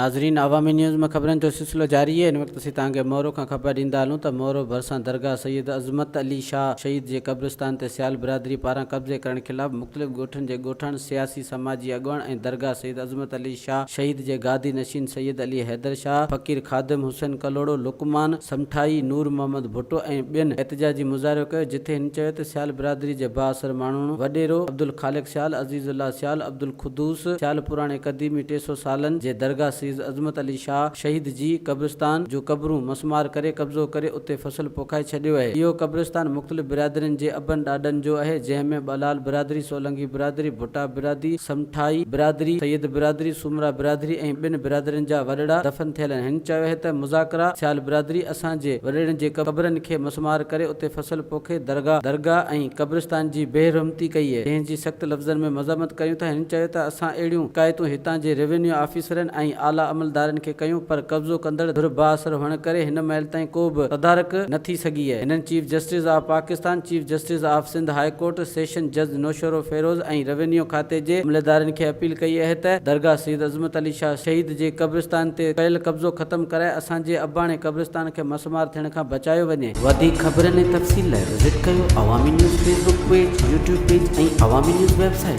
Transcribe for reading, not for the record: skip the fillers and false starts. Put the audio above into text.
ناظرين عوامي نيوز ۾ خبرن جو سلسلو جاري آهي هن وقت اسين توهان کي مورو کان خبر ڏيندا هلون ته مورو ڀرسان درگاهه سيد عظمت علي شاهه شهيد جي قبرستان تي سيال برادري پاران قبضي ڪرڻ خلاف مختلف ڳوٺن جي ڳوٺاڻن سياسي سماجي اڳواڻ ۽ درگاهه سيد عظمت علي شاهه شهيد جي گادي نشين سيد علي حيدر شاهه فقير خادم حسين ڪلهوڙو لقمان سمٺائي نور محمد ڀٽو ۽ ٻين احتجاجي مظاهرو ڪيو جتي هن چيو ته سيال برادري جي بااثر ماڻهن وڏيرو عبدالخالق سيال عزيز الله سيال عبدالقدوس سيال پراڻي قديمي 300 سالن جي درگاهه سيد عظمت علي شاهه شهيد جي قبرستان جون قبرون مسمار ڪري قبضو ڪري اتي فصل پوکائي ڇڏيو اهي. اهو قبرستان مختلف برادرين جي ابن ڏاڏن جو اهي جنهن ۾ ٻلال برادري، سولنگي برادري، ڀٽا برادي، سمٺائي برادري، سيد برادري، سومرا برادري ۽ ٻين برادرين جا وڏڙا دفن ٿيل آهن. هن چيو اهي ته مذاڪرا سيال برادري اسان جي وڏڙن جي قبرن کي مسمار ڪري اتي فصل پوکي درگاهه درگاهه ۽ قبرستان جي بيحرمتي ڪئي اهي جنهن جي سخت لفظن ۾ مذمت ڪريون ٿا هن چيو ته اسان اهڙيون شڪايتون هتان جي روينيو آفيسرن ۽ اعليٰ عملدارن کي ڪيون پر قبضو ڪندڙ ڌر بااثر هئڻ ڪري هن مهل تائين ڪو به تدارڪ نه ٿي سگهي اهي هنن chief justice of Pakistan chief justice of Sindh high court session جج نوشهروفيروز ۽ روينيو کاتي جي عملدارن کي اپيل ڪئي اهي ته درگاهه سيد عظمت علي شاهه شهيد جي قبرستان تي ڪيل قبضو ختم ڪرائي اسان جي اباڻي قبرستان کي مسمار ٿيڻ کان بچايو وڃي. وڌيڪ خبرن ۽ تفصيل لاء وزٽ ڪيو Awami news Facebook page, YouTube page ۽ Awami news website.